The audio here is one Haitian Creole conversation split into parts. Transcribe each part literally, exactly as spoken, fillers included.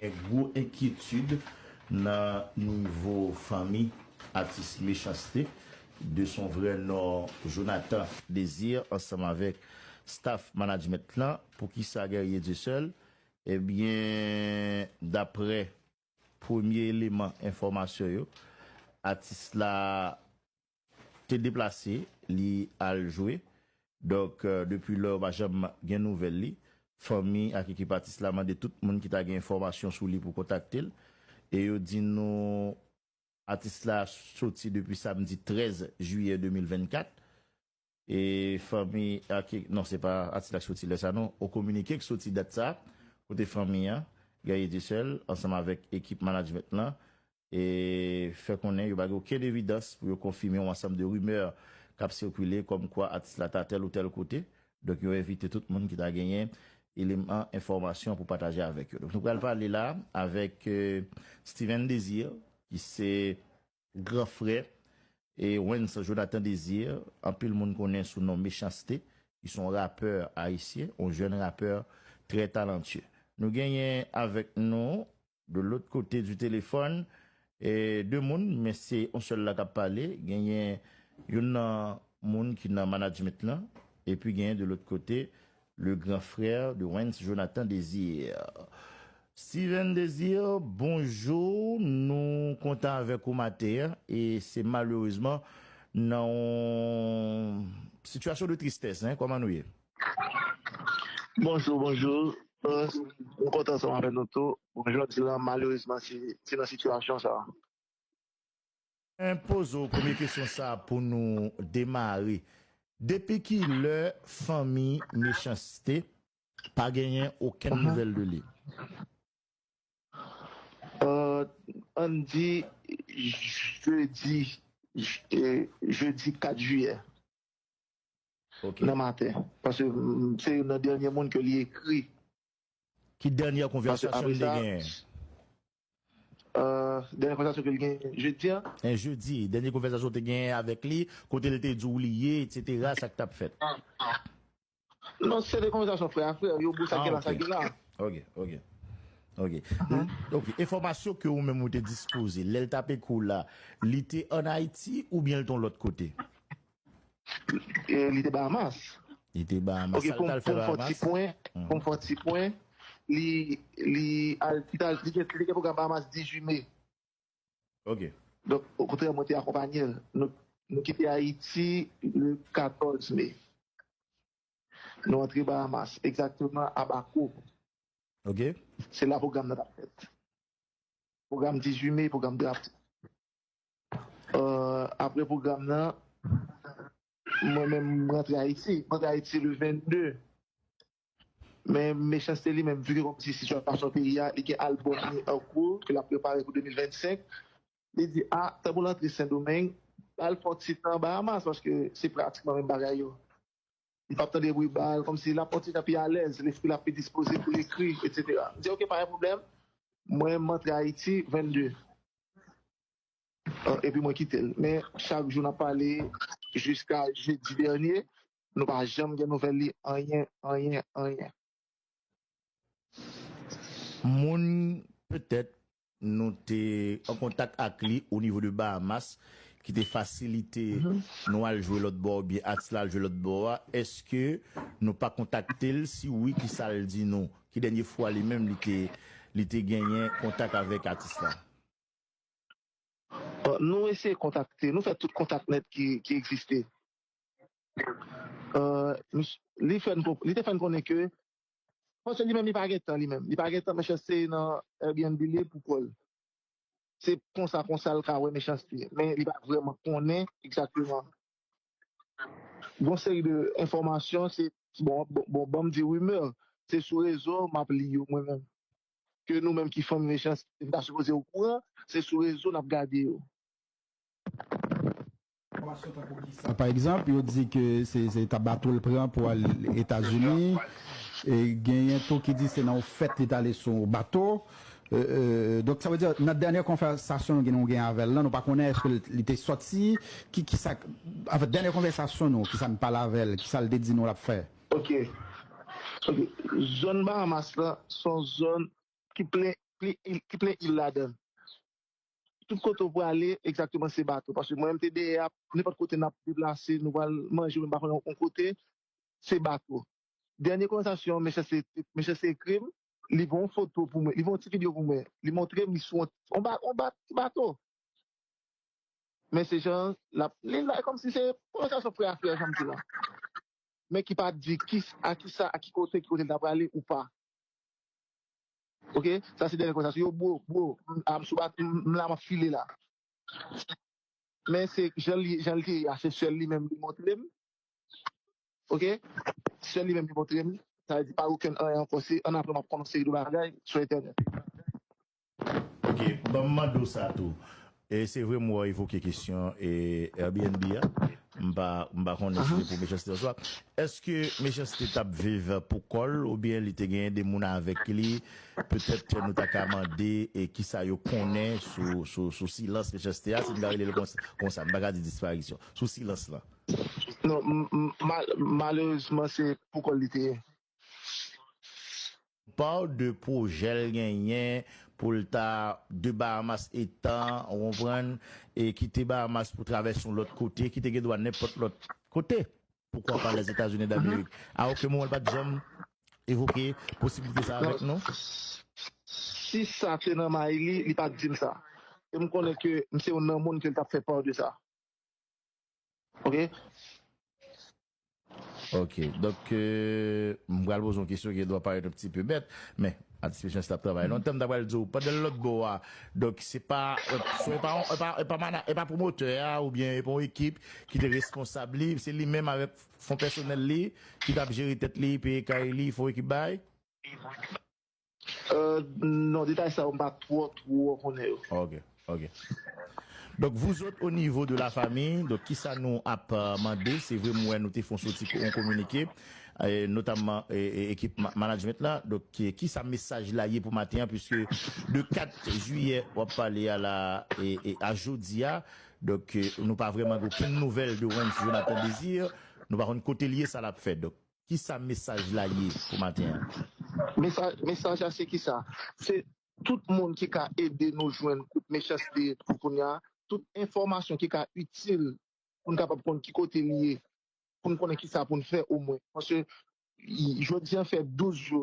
Gwo enkyetid nan nivo fanmi atis Mechanste, de son vrai nom Jonathan Désir, ansanm avèk staff management lan. Poukisa Guerrier Dieuseul? Ebyen, daprè premye eleman enfòmasyon yo, atis la te deplase, li al jwe. Donk, euh, depi lè yo pa janm gen nouvèl li. Fanmi ak ekip atis la mande tout moun ki ta gen enfòmasyon sou li pou kontakte l. E yo di nou atis la soti depi samdi trèz jiyè de mil vennkat. E fanmi ak, non, se pa atis la ki soti lè sa, non. Yon kominike ki soti dat sa, kote fanmi an, Guerrier Dieuseul, ansanm avèk ekip management lan, e fè konnen yo pa gen okenn evidans pou yo konfime yon ansanm de rimè k ap sikile kòmkwa atis la ta tèl ou tèl kote. Donk, yo envite tout moun ki ta genyen eleman enfòmasyon pou pataje avèk yo. Donk, nou pral pale la avèk, euh, Steven Désir, ki se gran frè e Wens Jonathan Désir, anpil moun konnen sou non Mechanste, ki se yon rapè ayisyen, yon jèn rapè trè talantye. Nou genyen avèk nou, de lòt kote di telefòn, e de moun, men se yon sèl la k ap pale. Genyen youn nan moun ki nan management lan, epi genyen de lòt kote le grand frère de Wens Jonathan Désir. Steven Désir, bonjou, nou kontan avèk ou maten an, e se malerezman nan yon sitiyasyon de tristès, en, kòman nou ye? Bonjou, bonjou. Euh, m kontan ansanm avèk nou tou. Bon, jodi la, malerezman, se, se nan sitiyasyon sa. Mwen poze w premye kesyon sa pou nou demare. Depi ki lè fanmi Mechanste pa genyen okenn nouvèl de li? Euh, ann di jedi, j-, eh, jedi kat jiyè. Ok. Nan maten. Paske, mm, se youn nan dènye moun ke li ekri. Ki dènye konvèsasyon li te genyen? Euh, dènye konvèsasyon ke li genyen jedi a? En jedi, dènye konvèsasyon ou te genyen avèk li, kote l te di w li ye, etsetera, sa k t ap fèt? Non, se de konvèsasyon frè a frè, yo bon sa gen la, sa gen la. Ok, ok. Ok. Ok. Enfòmasyon ke ou menm ou te dispoze, lè l t ap ekri w la, li te ann Ayiti oubyen l te yon lòt kote? E li te Bahamas. Li te Bahamas. Ok, sa l pou m, t al fè pou m fè yon ti Bahamas? Pwen, pou m fè yon ti pwen, li, li al, li te, li te gen pwogram Bahamas dizuit me. Ok. Donk, okontrè, mwen te akonpanye l. Nou, nou kite Ayiti le katòz me. Nou antre Bahamas, egzakteman a Bako. Ok. Se la pwogram nan t ap fèt. Pwogram dizuit me, pwogram drapo. Euh, apre pwogram nan, mwen menm, m rantre Ayiti. M rantre Ayiti le vennde. Men Mechanste li menm, vi ke kòmsi sitiyasyon peyi a, li gen albòm li an kou, ke l ap prepare pou de mil vennsenk. Li di, a, tanpou l antre Sendomeng, ba l fè yon ti tan Bahamas, paske se pratikman menm bagay yo. M p ap tande bri bal, kòmsi l ap yon ti jan pi alèz, lespri l ap pi dispoze pou l ekri, etsetera. M di, oke, pa gen pwoblèm. Mwen, m antre Ayiti vennde. Euh, epi mwen kite l. Men, chak jou n ap pale jiska jedi dènye, nou pa janm gen nouvèl li, anyen, anyen, anyen. Moun, petèt, nou te an kontak ak li o nivo de Bahamas, ki te fasilite nou al jwe lòt bò oubyen atis la al jwe lòt bò a. Èske nou pa kontakte l? Si wi, kisa l di nou? Ki dènye fwa li menm li te, li te genyen kontak avèk atis la? Euh, nou eseye kontakte, nou fè tout kontak nèt ki, ki egziste. Euh, mis-, li fè n konp-, li te fè n konnen ke, paske li menm, li pa gen tan, li menm. Li pa gen tan, Mechanste nan Airbnb li pou kò l. Se konsa, konsa l ka wè Mechanste. Men li pa vrèman konnen egzakteman. Gon seri de enfòmasyon, se, bon, bon, bon, ban m di rimè. Se sou rezo, m ap li yo mwen menm. Ke nou menm ki fanmi Mechanste, nou ta sipoze okouran, se sou rezo n ap gade yo. Pa egzanp, yo di ke se, se ta bato l pran pou al Etazini. E genyen tou ki di se nan yon fèt li t ale sou bato. E, e, donk, sa vle di, nan dènye konvèsasyon nou gen, nou gen avè l lan, nou pa konnen èske l, li te sòti, ki, ki sa, anfèt, dènye konvèsasyon nou, ki sa n pale avè l, ki sa l te di nou l ap fè. Ok. Ok. Zòn Bahamas lan, se yon zòn ki plen plen il, ki plen il ladan. Tout kote w prale, egzakteman, se bato. Paske mwen menm te dèyè a, nenpòt kote n ap deplase, nou pral manje, ou menm pa konnen yon kote, se bato. Dènye konvèsasyon, Mechanste, Mechanste ekri m, li voye yon foto pou mwen, li voye yon ti videyo pou mwen, li montre m li sou yon, yon ba-, yon ba-, ti bato. Men se jan l ap, li la kòmsi se konvèsasyon frè a frè, jan m di la. Men ki pa di ki, a ki sa, a ki kote, ki kote l ta prale ou pa. Oke? Sa se dènye konvèsasyon. Yo, bro, bro, m, a, m sou bat, m, m la, m ap file la. Men se jan li, jan li te ye a, se sèl li menm li montre m. Oke? Sèl li menm li montre m. Sa vle di pa okenn anyen ankò. Se annapre m ap konn yon seri de bagay sou entènèt. Ok, ban m mande w sa tou. E se vre m wè w evoke kesyon e Airbnb a. M pa, m pa konnen si se pou Mechanste oswa. Èske Mechanste t ap viv pou kò l oubyen li te genyen de moun avèk li? Petèt nou ta ka mande e kisa yo konnen sou, sou, sou silans Mechanste a, si n ka rele l konsa, konsa, m pa ka di disparisyon. Sou silans lan. Non, m, m, mal, malerezman, se pou kò l li te ye. Pale de pwojè l genyen pou l ta de Bahamas etan, ou konprann, e kite Bahamas pou travèse yon lòt kote, ki te gen dwa nenpòt lòt kote. Poukwa pa Lèzetazini Damerik? A okenn moman l pa t janm evoke posiblite sa avèk nou? Si sa te nan may li, li pa t di m sa. E m konnen ke m se youn nan moun ke l t ap fè pale de sa. Oke? Ok, donk euh, m pral poze yon kesyon ki dwa parèt yon ti pe bèt, men atis Mechanste ap travay lontan, m ta pral di w, pandan lòt bò a, donk se pa, so, e pa, e pa, e pa, mana- e pa pwomotè a oubyen e pa yon ekip ki te responsab li, se li menm avèk fon pèsonèl li ki t ap jere tèt li, peye kay li, fon ekip bay? Euh, non, detay sa yo, m pa twò, twò konnen yo. Ok, ok. Donk, vous autres, au niveau de la famille, donk, kisa nou ap euh, mande? Se vre, m wè nou te fon soti yon kominike, e, notamman e, e, ekip ma- management la. Donk, ki- kisa mesaj la ye pou maten an, puisque de kat jiyè, w ap pale a la, e, e, a jodi a, donk, e, nou pa vrèman gen okenn nouvèl de Wens Jonathan Désir, nou pa konn kote l ye, sa l ap fè. Donk, kisa mesaj la ye pou maten an? Mesaj, mesaj la se kisa? Se tout moun ki ka ede nou jwenn kote Mechanste ye pou kounye a, tout enfòmasyon ki ka itil pou n kapab konn ki kote li ye, pou n konnen kisa pou n fè omwen. Paske jodi an fè douz jou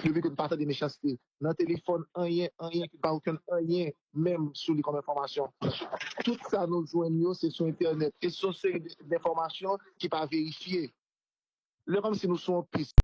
depi ke n pa tande Mechanste nan telefòn, anyen, anyen, ki pa okenn anyen menm sou li kòm enfòmasyon. Tout sa nou jwenn yo se sou entènèt e se yon seri de- denfòmasyon ki pa verifye. Lè kòmsi nou sou yon pis,